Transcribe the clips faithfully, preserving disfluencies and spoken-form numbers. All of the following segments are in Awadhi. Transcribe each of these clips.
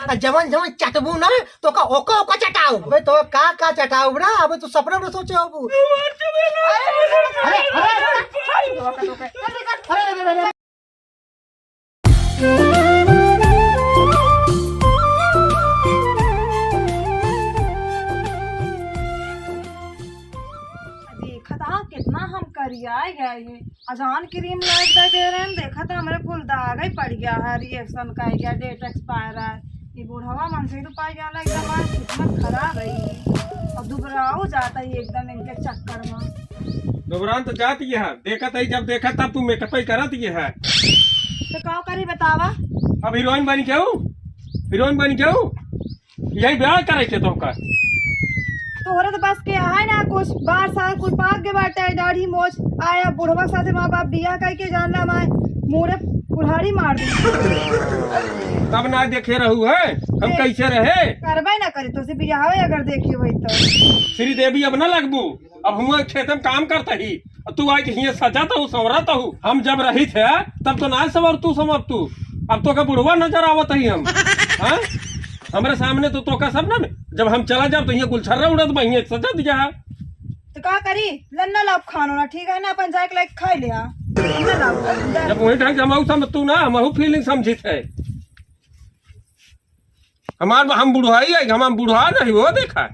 आ जवन जवन चटबू ना, तोका ओका ओका चटाऊ। अबे तो का का चटाऊ बड़ा, अबे तू सपना में सोचे होबू। अरे, अरे, अरे, अरे, अरे। देखत हा, कितना हम करियाए गए हैं। अजान क्रीम लाइट दे दे रहे हैं, देखत हा, हमरे कुल दाग ही पड़ गया है, रिएक्शन का गया, डेट एक्सपायर है। ये बुढ़वा मन से तो पाई गया ना, एकदम आज किस्मत खराब है ये। और दुबराऊ जाता है एकदम इनके चक्कर में। दुबरान तो जात ही है, देखत ही, जब देखत तब तू मेकअप ही करत ही है। तो का करी बतावा? अब हीरोइन बन गयो, हीरोइन बन गयो, यही ब्याह करे के तोहका। तोहरे तो बस के है ना कुछ, बार साल कुल पाक के बाटे, दाढ़ी मोछ आया, बुढ़वा के साथे माँ बाप बियाह करके जान ला माय, मोरे कुल्हाड़ी मार दी। तब ना देखे रहू है, हम देख, कैसे रहे? करबे ना करे, तोसे बियाह अगर देखे होई तो। श्रीदेवी अब ना लगबू, अब हुआ खेत में काम करता ही, और तू आज हियाँ सजा तो हूँ, संवरा तो हूँ। हम जब रही थे, तब तो ना संवर तू, संवर तू। अब तो का बुढ़वा नजर आवत ही हम। हाँ? हमरे सामने तो, तो का सब ना, जब हम चला जाब तो हियाँ गुलछर्रा उड़त बा, हियाँ सजा दिया है। तो का करी? लन्ना लाभ खानो ना, ठीक है ना, अपन जाके लाइक खाई ले आ। लन्ना लाभ खानो, जा। जब वही ढंग से हम आऊ समझ तू ना, हम आहू फीलिंग समझित है। हमार, हम बुढ़ाई है, हमार बुढ़ा नहीं हो, देखा।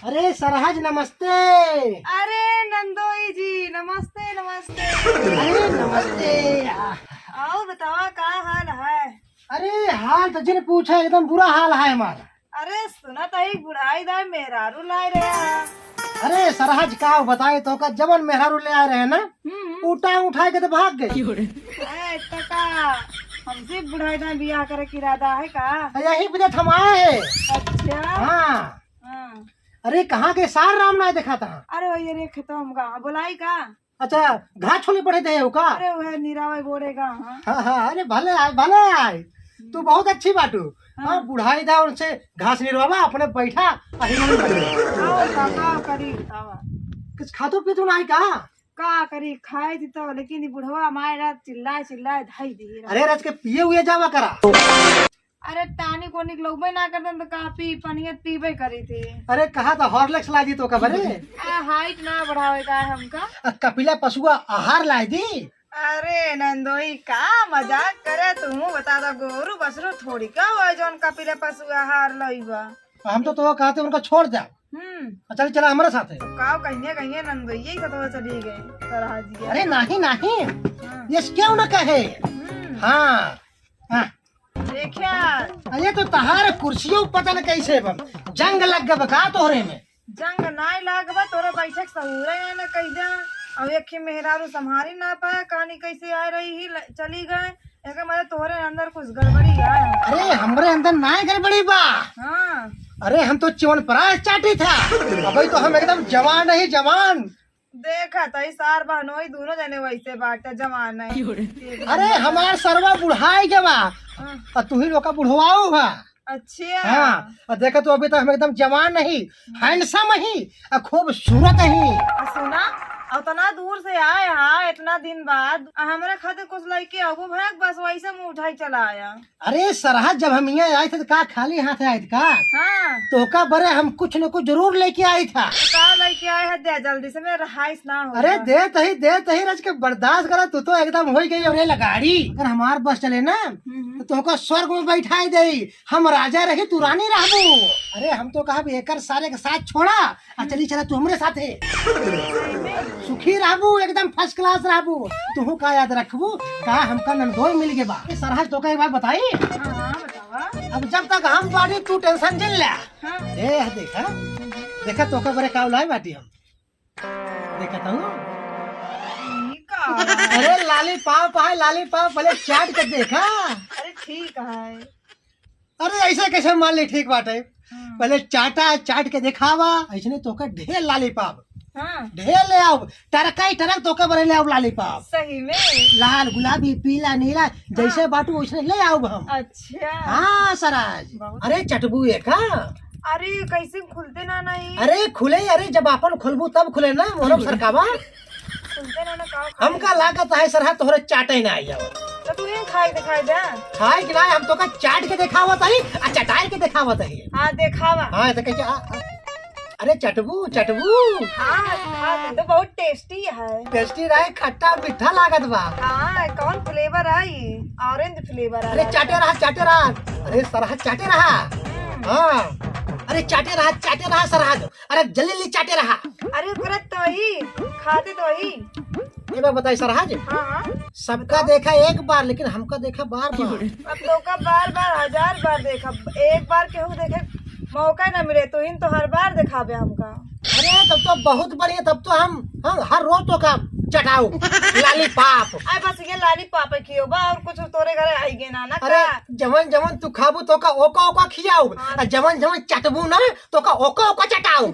अरे सरहज नमस्ते। अरे नंदोई जी नमस्ते, नमस्ते। अरे नमस्ते। और बतावा का हाल है? अरे हाल तो जिन पूछा, एकदम बुरा हाल है हमारा। अरे सुना तो ही बुढ़ाई दाई मेहरारू लाए रहे हैं। अरे सरहज का बताए तो का, जवन मेहरारू ले आए रहे ना, हम्म। उ टांग उठाए के तो भाग गई। अरे तो का हमसे बुढ़ाई दाई बियाह करे के इरादा है का? यही वजह हम आए हैं। अच्छा। हाँ। हाँ। अरे, कहाँ के सार राम ना देखा था? अरे, वही रे, खेतवा में का, बोलाई का? अच्छा, घास छोले पड़े थे का? अरे, वह निरावे गोड़े का, हाँ। हाँ, हाँ, अरे, भले आए, भले आए। तू बहुत अच्छी बाटू। हाँ। हाँ, बुढ़ाई दा उनसे घास निरवावा, अपने बैठा, अही नहीं बैठे। आओ, का, का करी, बतावा। कुछ खातू पीतू नहीं का? का करी, खाए थी तो, लेकिन ये बुढ़वा माए रात चिल्लाए, चिल्लाए, धाई दी रहा। अरे, रच के पिए हुए जावा करा। अरे tonic वॉनिक लउबे ना करतन त का पी, पनियत पीबे करी थी। अरे कहा त Horlicks ला दी तो का बरे? आ, height ना बढ़ावे का है हमका। आ, कपिला पशुआ आहार ला दी। अरे नंदोई का मजाक करे तू, बता दा गोरू बसरू थोड़ी का हुआ जौन कपिला पशु आहार लइबा। हम तो तो कहते उनका छोड़ दे। हम्म। आ, चल चला हमारे साथ है। का कहिए कहिए नंदोई ये तो चली गए तरह जी। अरे नहीं नहीं। हाँ। ये क्यों ना कहे? हम्म। हाँ। हाँ। देखिया। अरे तो तहार कुर्सियों पता न कैसे बा, जंग लग गब का तोहरे में? जंग नाय लागबा, तोरा बैठक सहूरे है न कैदा। अब एक ही मेहरारू संभारी ना पाए, कहानी कैसे आ रही ही ल-, चली गए। एकर मतलब तोहरे अंदर कुछ गड़बड़ी है। अरे हमरे अंदर नाय गड़बड़ी बा। हाँ। अरे हम तो च्यवनप्राश चाटी था, अबे तो हम एकदम जवान ही जवान। देखा तई सार बहनोई दोनों जने वैसे बाटे जवान है। अरे हमार सरवा बुढ़ाई गवा, हाँ। और तू ही लोग का बुढ़वाओ हुआ। अच्छा। हाँ, और देखा तू अभी तक हम एकदम जवान नहीं, handsome ही, और खूबसूरत ही। आ सुना, उतना दूर से आए हा, इतना दिन बाद, आ हमरे खातिर कुछ लइके आबो भाग, बस वैसे मुंह उठाई चला आया। अरे सरहज, जब हम यहाँ आए थे तो का खाली हाथ आए थे का? हाँ। तो का बरे हम कुछ न कुछ जरूर लेके आए था। तो का लेके आए है? दे जल्दी से, मेरा रहाइश ना हो। अरे देत ही, देत ही रच के बर्दाश्त करा, तू तो एकदम हो गई। अरे लगाड़ी, अगर हमार बस चले ना, हम्म। तो तोहका स्वर्ग में बैठाई दे, हम राजा रही, तू रानी रहबू। अरे हम तो कहब एकर सारे के साथ छोड़ा, आ चली चला तू हमरे साथे। सुखी रहबू, एकदम first class रहबू। तुहू का याद रखबू, का हमका नंदोई मिल गे बा। ए, सरहज तोका एक बात बताई? हाँ, हाँ, बतावा। अब जब तक हम बाटी तू tension जिन ले। हाँ। ए, देखा, देखा तोका बरे का लाए बाटी हम। देखा तू? ई का? अरे lollipop है, lollipop, पहले चाट के देखा। अरे ठीक है। अरे ऐसे कैसे मान ली ठीक बाटे? हाँ। पहले चाटा, चाट के देखावा, ऐसने तोका ढेर lollipop। हाँ। ढेर ले आउब, टरका ही टरक तोके बरे ले आउब lollipop। सही में? लाल, गुलाबी, पीला, नीला, जैसे हाँ। बाटू वैसे ले आउब हम। अच्छा। हाँ सरहज। बहुत अरे चटबू एक, हाँ। अरे कैसे खुलते ना, नहीं? अरे खुले, अरे जब आपन खुलबू तब खुले ना, मोरम सरकावा। खुलते ना, ना, का खाए? हमका लागत है सरहज तोहरे चाटे ना आई जाओ। तो तू ही खाए दिखाई दे। खाए कि ना, हम तोका चाट के देखावत हई, आ चटाई के देखावत हई। हाँ, देखावा। हाँ, तो कैसे, आ, आ, अरे चटबू, चटबू। हाँ, हाँ, तो बहुत tasty है। Tasty रहे, खट्टा मीठा लागत बा। हाँ, कौन flavor है ये? Orange flavor है। अरे चाटे रहा, चाटे रहा। अरे सरहज चाटे रहा। हम्म। हाँ। अरे चाटे रहा, चाटे रहा सरहज। अरे जल्दी जल्दी चाटे रहा। अरे ओकरा तो ही, खाते तो ही। ये बात बताई सरहज। हाँ, हाँ। सबका देखा एक बार, लेकिन हमका देखा बार बार। अब तोका बार बार, हजार बार देखा, एक बार केहू देखे मौका ना मिले, तू इन तो हर बार देखाबे हमका। अरे तब तो बहुत बढ़िया, तब तो हम, हम हर रोज तोका चटाऊ lollipop। अरे बस ये lollipop है खियो बा, और कुछ तोरे घरे आई गे ना, ना अरे का? जवन जवन तू खाबू तोका ओका ओका खियाऊ, हाँ। आ जवन जवन चटबू ना तोका ओका ओका चटाऊ।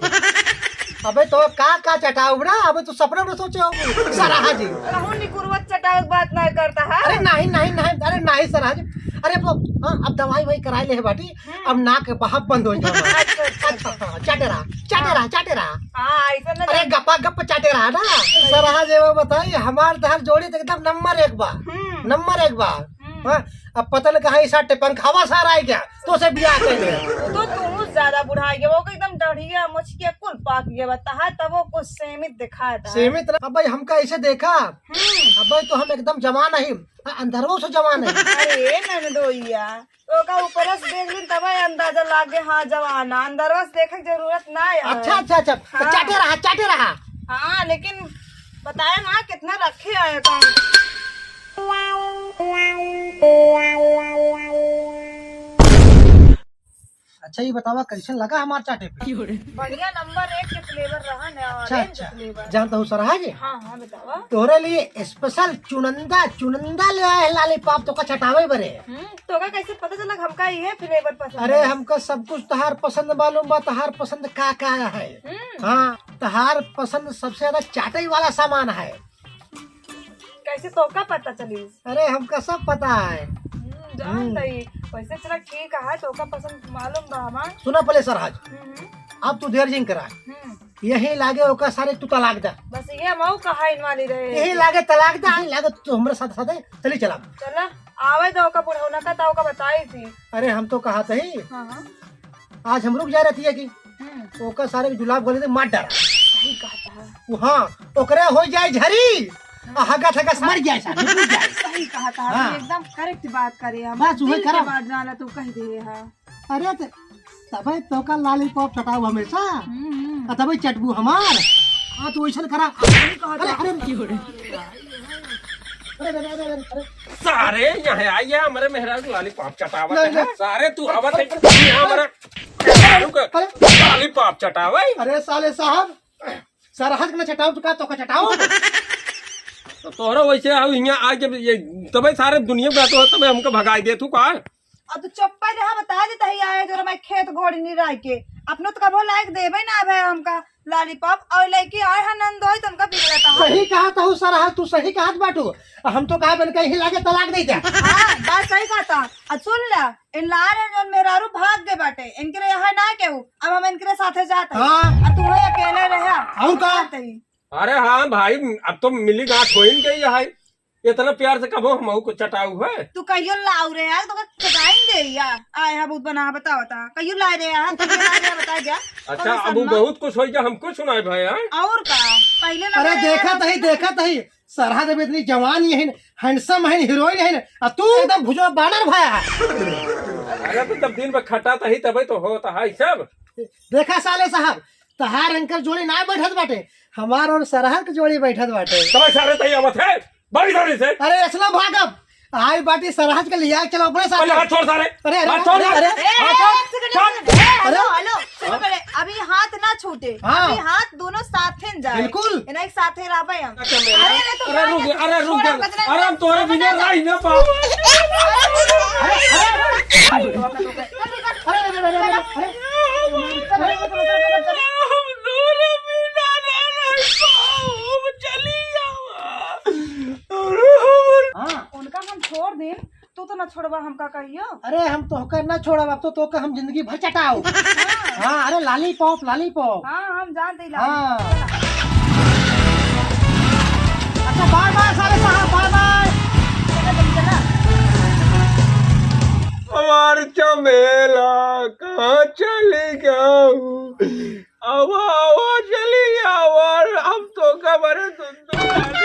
अबे तो का का चटाऊ ना, अबे तू सपना में सोचे हो सरहज। कहूँ निकुरवत चटाऊ के बात ना करता है। अरे नहीं नहीं नहीं, अरे नहीं सरहज। अरे अब, हाँ, अब दवाई ववाई कराई ले है बाटी, हम्म। अब नाक बहाव बंद हो जाओ। अच्छा, अच्छा, अच्छा, अच्छा। हाँ, चाटे रहा, चाटे हाँ। रहा, चाटे रहा। हाँ, ऐसा ना अरे जान- गप्पा गप चाटे रहा ना। सरहज, ये वो बताई, हमार तहार जोड़ी तो एकदम नंबर एक बा, हम्म। नंबर एक बा। हम्म। हाँ, अब पता न कहाँ ऐसा टे-, पंखावा सार आए क्या, तो से बियाह कर ले। तो तू ज्यादा बुढ़ा गया, वो एकदम दाढ़िया, मोछिया कुल पाक गया बा, तहार तब वो कुछ सीमित दिखाता है। सीमित ना, अब भाई हमका ऐसे देखा, हम्म। अब भाई तो हम एकदम जवान है, हाँ, अंदरवा से जवान है। अरे ननदोइया, ओका ऊपर से देख लिन तब अंदाजा लागे, हाँ जवान, अंदरवा से देखे के जरूरत ना है। अच्छा, अच्छा, अच्छा, तो हाँ। चाटे रहा, चाटे रहा। हाँ, लेकिन बताया ना कितना रखे आए account। अच्छा, ये बतावा कैसन लगा हमार चाटे पे? बढ़िया, नंबर एक के flavor रहा न, अच्छा, orange अच्छा। Flavor। जानता हूँ सरहज, हाँ, हाँ, बतावा। तोहरे लिए special चुनिंदा, चुनिंदा ले आए हैं lollipop तोका चटावे बरे। हम्म, तोका कैसे पता चला हमका ये flavor पसंद अरे, है? हमका सब कुछ तहार पसंद मालूम बा, तहार पसंद का का है। हम्म। हाँ, तहार पसंद सबसे ज्यादा चाटे वाला सामान है। कैसे तोका पता चली? अरे, हमका सब पता है। हम्म, जान हम्म। तई। वैसे चला ठीक है, तोका पसंद मालूम बा हमार। सुना पहले सरहज, हम्म, हम्म। अब तू देर जिन करा। हम्म। यही लागे ओका सारे तू तलाक दा। बस ये मऊ कहाइन वाली रहे। यही लागे तलाक दा, यही लागे तू हमरे साथ साथे चली चला। चला, आवे दो ओका बुढ़ौना का, ता ओका बताई थी। अरे, हम तो कहा थी। हाँ, हाँ। आज हम रुक जा रही थी कि हम्म। ओका सारे के जुलाब गले दे मार डारा। सही कहा था। वो हाँ, ओकरे हो जाए झरी, आ हगा थगा मर जाए सारे, मर जाए। सही कहा था, हाँ। तू एकदम correct बात करे हम। बस वही दिल के खराब। बात जाना तू कह दे हा। अरे त-, तबे तोका lollipop चटाऊ हमेशा। हम्म, हम्म। आ तबे चटबू हमार। हाँ, तू ऐसन करा। सही कहा अरे, था। अरे, अरे, अरे, अरे, अरे। सारे यहाँ आई है, हमारे मेहरारू के lollipop चटावत नहीं, है। नहीं। सारे तू आवत है, यहाँ हमारा मेहरारू का अरे। Lollipop चटावे। अरे साले साहब, सरहज के ना चटाऊ तो का तोका चटाऊ? तो तोहरा वैसे आओ, यहाँ आ जब ये, तबे सारे दुनिया में तो तबे हमको भगाई दे तू का? अब तो चुप्पे रहा, बता देता ही आए जो मैं खेत घोड़ी नहीं रह के। अपनो तो कबो लायक देबे ना भे हमका lollipop, और लेके आए हैं नंदोई तो उनका बिगड़ता है। सही कहा था सरहज, तू सही कहत बाटू। हम तो कहा बन के ही लागे तलाक दे दे। हाँ, बात सही कहा था। आ सुन ला, इन लार हैं जौन मेहरारू भाग गए बाटे, इनके यहाँ ना केहू, अब हम इनके साथे जात हैं। हाँ। आ तू वही अकेले रहे। और का? जात ही। अरे हाँ भाई, अब तो मिली गांठ होइन गई है। इतना प्यार से कबो हम को चटाऊ है। तू कहियो लाऊ रे यार, तो चटाई दे यार। आए है बहुत बना, बता, बता। कहियो लाए रे यार, कहियो लाए रे, बता जा। अच्छा, अब वो बहुत कुछ हो गया, हमको सुनाए भाई, हाँ? और का? पहले ना अरे रहे देखा यार। तही, देखा तही। सरहज अब इतनी जवान ही है, handsome है, हीरोइन है, आ तू एकदम भुजवा बानर भाया है। अरे तो जब दिन भर खटा तही तबे तो होता है सब। देखा साले साहब, तहार इनकर जोड़ी ना बैठत बाटे, हमार और सरहज के जोड़ी बैठत बाटे। तबे सारे तही आवत है, बड़ी सारी से। अरे असला भागब, आई बाटी सरहज के लिया के चलो अपने साथ। अरे हाथ छोड़ सारे। अरे, अरे, हाथ छोड़। अरे, अरे, ए, हाथ छोड़। एक second, एक second। ए, हेलो, अरे। हेलो, सुनो पहले, अभी हाथ ना छूटे, हाँ। अभी हाथ दोनों साथे न जाए। बिल्कुल। इन्हें एक साथे रहबे हम। अच्छा, मेरा। अरे, अरे, तो अरे, क्या रुक, करते? अरे, रुक छोड़ो, जा। बदला अरे, हम तोरे बिना बदला। रह ना पाओ। अरे, अरे, अरे, अरे, अरे। अरे, अरे, अरे, अरे, अरे। हम तोरे बिना रह ना पाओ। छोड़ दे, तू तो ना छोड़बा हमका कहियो। अरे हम तोहका ना छोड़ब, अब तो तोहका हम जिंदगी भर चटाओ। हाँ। हाँ, अरे लॉलीपॉप, लॉलीपॉप। हाँ, हम जानते ही हाँ। अच्छा, बाय बाय सारे साहब, बाय बाय। चला जल्दी चला। हमार चमेला कहाँ चली गऊ? आवा, आवा, चली आवा, हम तोहका बरे दुन्दु